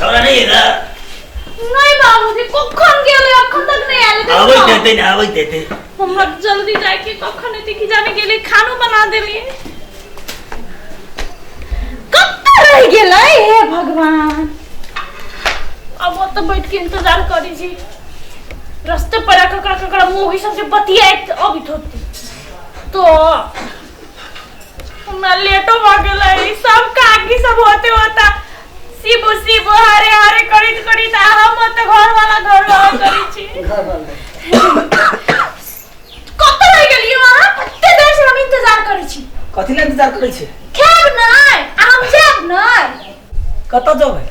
छौड़ा नहीं है नहीं बाबूजी, कखन गेलै अखन तक नहीं आयल। आबैत हेतै ने, आबैत हेतै। हमरा जल्दी जाके कखन एते की जाने गेलै, खानो बना देलियै। कतऽ रहि गेलै हे भगवान। अब ओतऽ बैठ के इंतजार करै छी। रस्ते पर ककरा ककरा मुँह सबसे बतियाइत अबित होती तो हमरा लेटो भऽ गेलै। सब काकी सब होते होता शिव शिव हरे हरे करैत करैत आ हम ओतऽ घर वाला करै छी। कतऽ रहि गेलियै अहाँ? कते देर से हम इंतजार करै छी। कथी लए इंतजार करै छी? खायब नहि आ हम जायब नहि। कतऽ जेबै?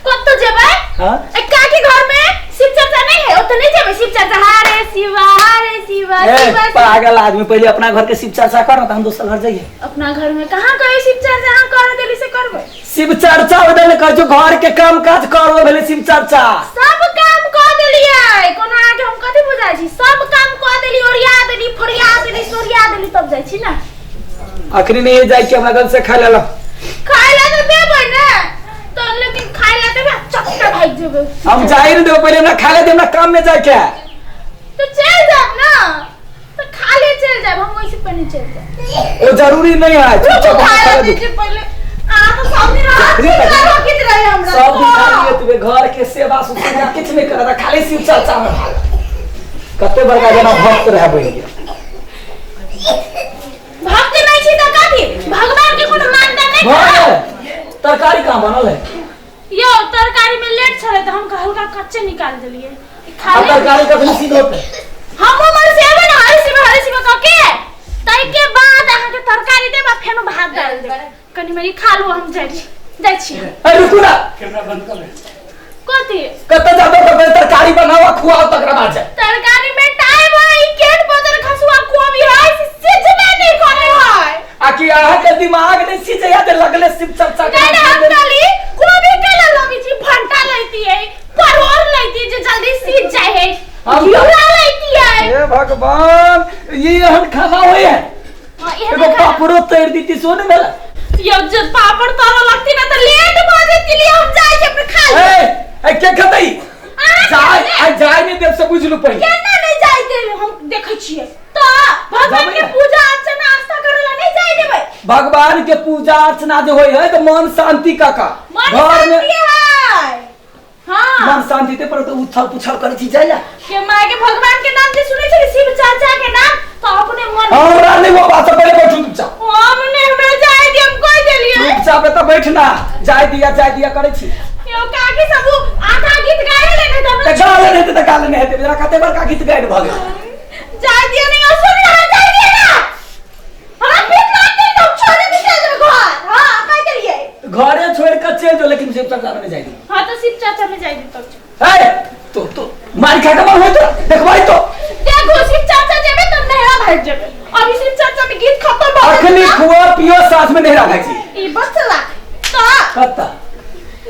कतऽ जेबै? हाँ? ए काकी घर में शिव चर्चा नहीं है, ओतऽ नहीं जेबै शिव चर्चा। हरे शिवा हरे शिवा ए शिवा शिवा। पागल आदमी, पहिले अपना घर के शिव चर्चा कर ना, त हम दोसर घर जाइए। अपना घर में कहाँ कहे शिव चर्चा? अहाँ कर देली से करबै। शिव चर्चा ओदे ने कहै छौ, घर के काम काज कर भेलै शिव चर्चा। सब काम कऽ देलियै। कोनो अहाँके हम कथी बुझाइ छी? सब काम कऽ देली, ओरिया देली, फोरिया देली, सोरिया देली, तब जाइ छी ना। अखनी नहीं जाइ छी, हमरा घर से खा लेला। खाय ला तऽ देबै ने तो, लेकिन खाय ला देबै चक्कर भागि जेबै। हम जाइ नहीं देबै, पहिले हमरा खा ले दे, हमरा काम में जाय के है। तो चलि जायब ना, तो खा ले चलि जायब हम, वैसे पहले चलि जायब। वो जरूरी नहीं है, चुपचाप खाय खा ला ले दे। दीजिए पहले। अहाँ तऽ सब दिन हाथ अखनी तक- रोकित रहे हमरा। सब दिन खा लिए तुवे घर के सेवा सुश्रूषा किछु नहीं करत, खाली शिव चर्चा में भाग। कते बड़का जना भक्त रहे बनि गेल। भक्त नहीं छी तऽ कथी? भगवान के कोनो मानता नहीं। भऽ गेल। तरकारी कहाँ बनल है? यौ, तरकारी में लेट छलै तऽ हम हल्का कच्चे निकाल देलियै। खा आ ले। तरकारी कखनी सिद्ध होतै? हम उमर से एबै ने हरे शिव हरे शिव कऽ के, ताहिके बाद अहाँके तरकारी देब आ फेनो भात डालि देब। कनि मनि खा लू, हम जाइ छी, जाइ छी। ए रुकू ना। कैमरा बंद कर ले। कथी? कतऽ जाबे? तऽ तरकारी बनाओ, खुआओ, तकरा बाद जाए। तरकारी में टाइम है। ई केन बदर खसुआ कोबी है से सिझबे नहीं करे है। आ कि अहाँके दिमाग नहि सिझैया जे लगले शिव चर्चा नहीं नहीं, हम कहली कोबी केला लगे छी, भंटा लेती है, परोर लेती जे जल्दी सीज जाए है, घिउरा लेती है। हे भगवान, ये एहन खाना होइ है? हाँ, एहने एगो खाना। पापड़ो तैर दीती सो ने भेला। यौ, जब पापड़ तोरा लगती ना तो लेट भ जेती, लिए हम जाय छी अपने खा ले। ए ए के खेतै? अहाँ जाय आ जाय नहि देब से बुझलू पहिले। केना नहीं जाय देब? हम देखै छियै तो भगवान जेबै के ने। पूजा अर्चना आस्था करे ला नहीं जाय देबै। भगवान के पूजा अर्चना जे होइ है तऽ मन शांति काका मन घर में शांति है। हाँ, मन शांति ते पर तो उछल पुछल करै छी जाय ला। के माय के, भगवान के नाम जे सुनै छै शिव चाचा के नाम तो अपने मन। हमरा नहीं वो बात से, पहिले बैठू चुपचाप। हम नहीं, हमरा जाय दिय, हम कह देलियै। चुपचाप एतऽ बैठना, जाय दिया जाय दिया करै छी। यौ काकी सब उ आधा गीत गाए ले नहीं तऽ तऽ गाले नहि हेतै तऽ गाले नहि हेतै। जेना कते बड़का गीत गानि भऽ गेल। जाय दिय नहीं और सुन रहा, जाय दिय ना। हमरा पीठ लागतै तऽ हम छोड़ के चल जेबै घर। हां, कह देलियै। घरे छोड़ कऽ चलि जो, लेकिन शिव चर्चा में नहि जाय दियौ। हां, तऽ शिव चाचा में जाय दिय तब। ए तो मार खा के मन होय तो देखबै तो। देखो, शिव चाचा जेबै तऽ नहरा भागि जेबै। अभी शिव चाचा में गीत खत्म भऽ गेल। अखनी खुआ पियो, साथ में नहरा भागि। ई बसला तऽ कत्ता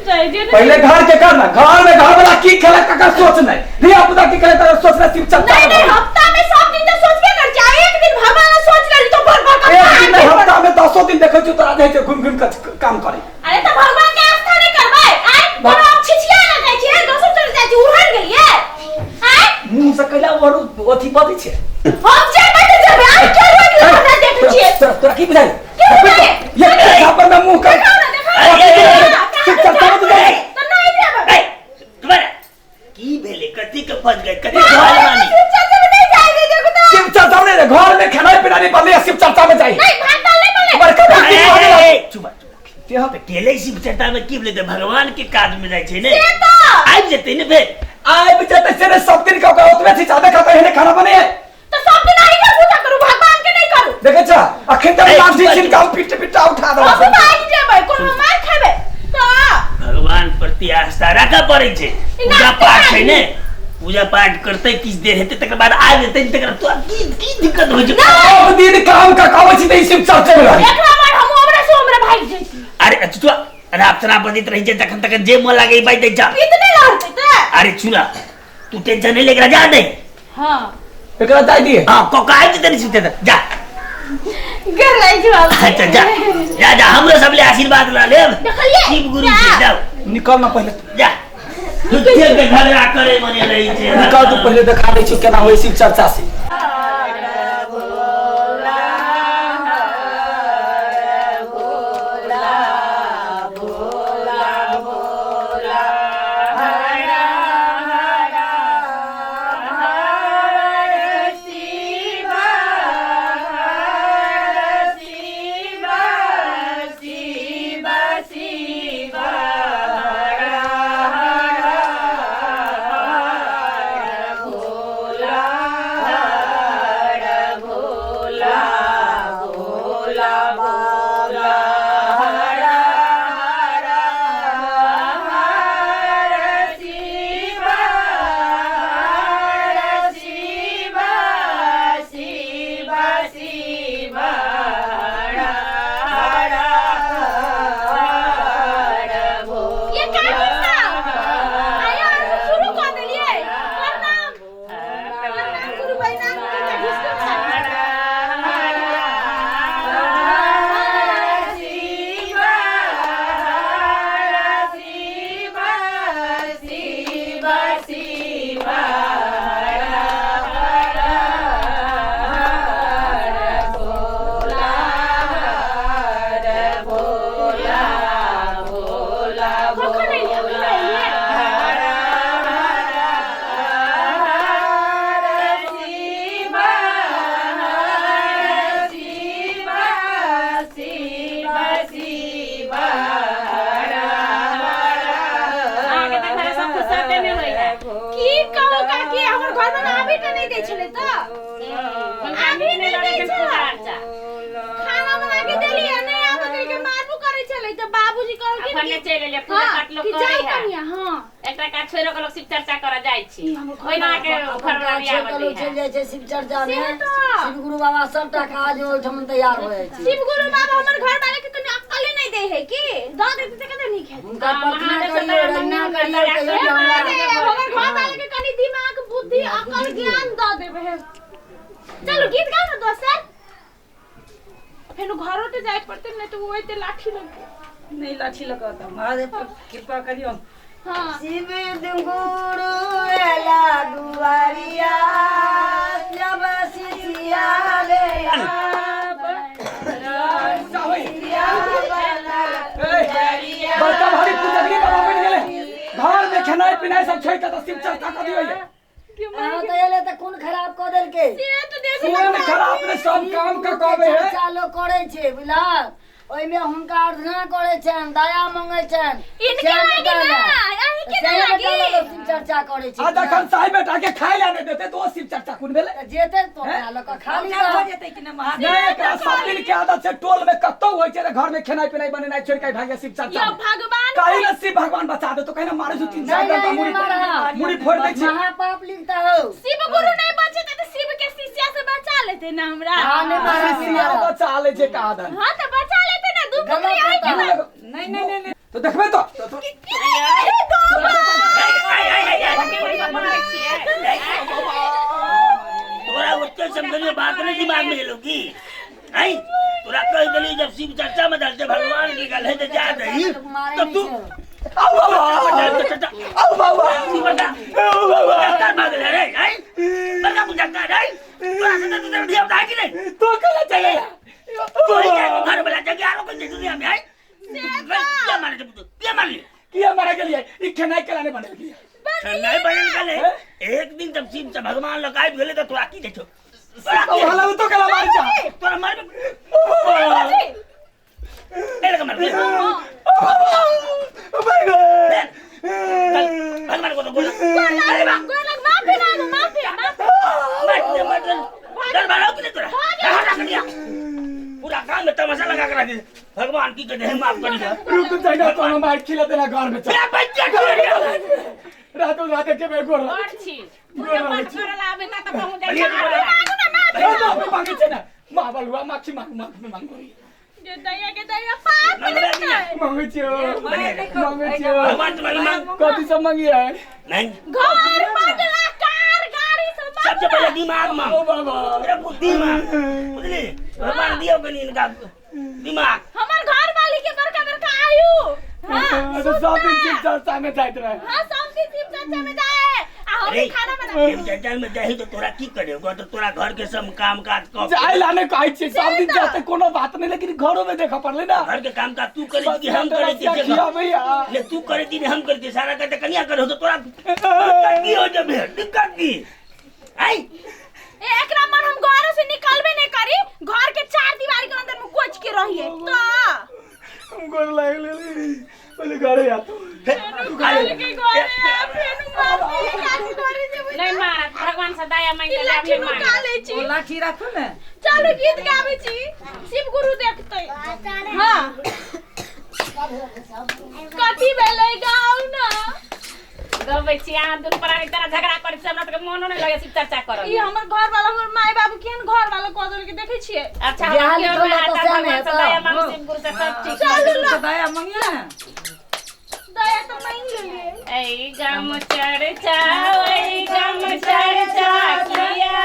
जाय दिय ने। पहिले घर के कर ना, घर में घर वाला की खेलक तकर सोच नहीं, धिया पुता की खेलक तकर सोच नहीं, शिव चर्चा नहीं में नहीं, भागि। हफ्ता में सब दिन तो सोचबे कर छी, एक दिन भगवान ला सोच लेली तो बड़ बड़ एक दिन नहीं, हफ्ता में दसो दिन देखै छियौ तोरा जाइ छै घुमि घुमि कऽ काम करे। अरे तऽ भगवान के आस्था नहीं करबै? आय कोनो हम छिछिया ना जाइ छी, दोसर चल जाइ छी, उड़हन गेलियै आय। मुँह से कैला और अथी बजै छै। हम जेबै तऽ जेबै, आय के रोक ले? हमरा देखै छियै। तोरा तोरा की बुझाइ? की बुझाइ? ये झापर में मुँह कर। देखाउ ना, देखाउ ना। शिव चर्चा में तऽ जाइ। तऽ नहीं जेबै। ए तुम्हारा की भेलै? कथी के फंस गए? कथी कहल मानी? शिव चाचा में नहीं जाय दे, देखो तो। शिव चर्चा में नहीं, घर में खाना पीना नहीं बनले, शिव चर्चा में जाई। नहीं, भात दाल नहीं बनले। बड़का भक्ति ए, भऽ गेल। ए, चुप चुप। तऽ गेलै शिव चर्चा में की भेलै? तऽ भगवान के काज में जाइ छै ने। से तऽ आबि जेतै ने फेर। आबि जेतै से ने, सब दिन के ओकरा ओतबे छै, जादे खाता एहने खाना बने है। तऽ सब दिन अहीं के पूजा करू, भगवान के नहीं करू। देखै छ अखन तक ए, लाठी चुप, छिनका पिट पिटा उठा हम देलक। भागि जेबै, कोनो मार खेबै तऽ। भगवान प्रति आस्था राखऽ पड़ै छै। पूजा पाठ छै ने, पूजा पाठ करतै, किछु देर हेतै, तकर बाद आबि जेतै ने, तकर बाद तोरा की की दिक्कत होइ छै? सब दिन काम का काबै छी तऽ ई शिव चर्चे में रही। एकरा मार हम ओमरे से ओमरे भागि जैती। अरे चुप, अरे अपना बजैत रहै छै जखन तखन जे मन लागे बाजि दै छ। पीत नहीं लहरतै तऽ। अरे चुना, तू टेंशन नहीं लेकर जा नहीं। हाँ, एकरा जाय दिए। हाँ, कका आबि जेतै ने सुते तऽ जा। गर लागि बाबू। अच्छा, जा जा जा, हमरो सब ले आशीर्वाद लऽ लेब देखलियै? शिव गुरु से। जाओ। निकल ना पहिले। जा झूठे के झगड़ा करे मने रही छै। निकल तू पहिले, देखा दै छियौ केना होइ शिव चर्चा से। ये का किस्सा आया से शुरू कर देलिए। प्रणाम प्रणाम गुरु बहिना के घिसको। कखन एलियै? अखन एलियै? अहाँके तऽ घरे सब फुर्सते नहि होइ है। की कहू काकी, हमर घर में आबी तऽ नहि दै छलै तऽ आबी नहि दै छलै। खाना बना के देलियै नहि आबऽ देलकै, मारबो करै छलै तऽ बाबूजी कहलखिन अपने कि चलि एलियै, पूजा हाँ, पाठ लोक कि करै जाउ है। कनिया। हाँ एकटा काज छोड़ि कऽ लोक शिव चर्चा करऽ जाइ छी, हमर घर ओहिना अहाँके अपन घरवला काज नहि छोड़ि आबऽ कऽ दै लोक है। चलि जाइ छै शिव चर्चा से मे। तऽ। शिव गुरु बाबा सबटा काज ओहिठाम तैयार हो जाइ छै। शिव गुरु बाबा हमर घर वाले के कनि अक्कले नहि दै है की दऽ देते तऽ कते नीक हेतै। हुनका हाँ, प्रार्थना महादेव से करियौ, तऽ रंगना मङ्गल करियौ, करियौ, कहियौ हे जे हमरा महादेव, हमर घर वाले के कनि दिमाग बुद्धि अकल ज्ञान दऽ देबै हे। चलू गीत गाउ ने दोसर, फेर घरो ते जाय पड़तै, नहि तऽ ओ एते लाठी लगतै। नहीं लाठी लगाता, महादेव पर कृपा करियो। हाँ शिव गुरु एला दुआरिया जब शिशिया लेला बड़का भारी पुजगरी बाबा बनि गेलै, घर में खेनाइ पिनाइ सब छोड़ि कऽ तऽ शिव चर्चा कऽ दियौ। अहाँ तऽ एले तऽ कोन खराब कऽ देलकै? से तऽ देखू। कोन खराब ने, सब काम कऽ कहबै है। चर्चा लोक करै छै बुझलक, ओहिमे हुनका अर्चना करै छनि, दया मंगै छनि। इनके सएह लागी बेटा ना, लए। अहीं के ना सएह बेटा लागी। लए लोक शिव चर्चा करै छै। आ जखन साहेब बेटा के खाय लए नहि देतै तऽ ओ शिव चर्चा कोन भेलै? तऽ जेतै तो अपना लऽ कऽ खाली हो रहत। जेतै कि ना महादेव? नहि, एकरा सब दिन के आदत छै, टोल में कतौ होइ छै तऽ घर में खेनाइ पिनाइ बनेनाइ छोड़ि कऽ भागि शिव चर्चा यो में। भगवान कहीं ना शिव भगवान बचा दे तो कहीं ना मारे छौ तीन चार नहीं, डंडा नहीं, मुड़ी नहीं मारा। मुड़ी फोड़ दै छै। महापाप लिखता हो। शिव गुरु नहीं बचेते तऽ शिव के शिष्या से बचा लेते ना हमरा। हाँ, नहीं मारा, नहीं शिष्या मारा। बचा ले छै कहादन। हाँ तऽ बचा लेते ना, दू गलत बकरी आई के होता। ना। नहीं नहीं नहीं नहीं। तो देखबै तो ए, दो बनबै छियै। तोरा ओते समझलियो बात नहीं दिमाग में एलो की आई? तोरा कह देली जब शिव चर्चा में दल भगवान की गल है तो जा दही मारे तब नहीं तू छै। आउ बाबा, आउ बाबा, आउ बाबा। डॉक्टर मांग ले रे आई, बड़का पूजा कर आई, तोरा से तो तेरे धिया पुता है कि नहीं? तो कला चले कोई जाए घर वाला जगह आरो कोई दुनिया में आई क्या मारे तू? क्या मार ली? किया मारा गेलियै? ई खेनाइ केला नहि बनेलकै? नहीं बनल गले। एक दिन जब शिव से भगवान लग आबि गेलै तऽ तोरा की देखो? ओ हला तो केला मारै छ? तोरा मार। ओ बाबा। ए लगा मार। ओ my God. भगवान को तो गोला अरे बा। गोलक माफी मांगू, माफी माफी। मत मत डर मारो कि नहीं तोरा हटा कर दिया पूरा काम में तमाशा लगा कर रख दिया। भगवान की कहते हैं माफ कर दिया। रुक जाइ ना, तो मार खिला देना घर में चल। मेरा बच्चा क्यों गया? रातो रात के बेर गोर बड़ छी, पूजा पाठ करऽ लए आबै ता तऽ पहुँच जाइ बढ़िया छै। बोला। मांगू ना माफी। माफी मांगे छै ना, माँ बलुआ माफी मांगू, माफी मांगू। गे दैया, गे दैया, पाप लगतै। मांगे छियो, मांगे छियो। भगवान तुम्हारी मांग। कथी सब मांगिए? नहीं। घर बंगला कार गाड़ी सब मांगू। सबसे पहले दिमाग मांग। ओ बाबा। मेरा बुद्धि मांग, बुझली? भगवान दियो कनी इनका दिमाग। हमर घर वाली के बड़का बड़का आयु। हाँ। तो सब दिन शिव चर्चा में जाइत रहे। हां, सब दिन शिव चर्चा में जाए आ हम अरे, खाना बना। शिव चर्चा में जाही तो तोरा की करे होगा? तो तोरा घर के सब काम काज क जाय ला नहीं कहै छी, सब दिन जाते कोनो बात नहीं, लेकिन घरों में देखऽ पड़लै ना। घर के काम काज तू करे कि हम करे? बस खियाबै आ। ले तू करे कि हम करे? सारा का कनिया करे हो तो तोरा दिक्कत की हो जबे? दिक्कत की आई? ए, एकरा मन हम घर से निकलबे नहीं करी, घर के चार दीवार के अंदर में कोच के रहिए तो। हम गोर लागले, पहिले घरे आ तू। घर के घरे आ, फेनु मारते काज करे जेबै। नहीं मारत, भगवान से दया मांग ई के लाठी नहीं नुका मारत। लै छी। ओ लाठी राखू ने। चलू, गीत गाबै छी, शिव गुरु देखतै। हाँ, कथी भेलै? गाउ ना। गबै छी। अहाँ दुनू प्राणी तरह झगड़ा करै छी, हमरा सबके मोनो नहि लगै शिव चर्चा करऽ। ई हमर घर वाला, हमर माय बाबू केहन घर वाला कह देलकै, देखै छियै? अच्छा, जहाँ हम केओ लिखल नहि रहतौ आता, सएह ने भगवान से हेतौ। दया मांगू, शिव गुरु से, सब ठीक। चलू ना। दया मंगिए ने। दया तऽ मांगि लेलियै। ऐ गम चर्चा, ऐ गम चर्चा किया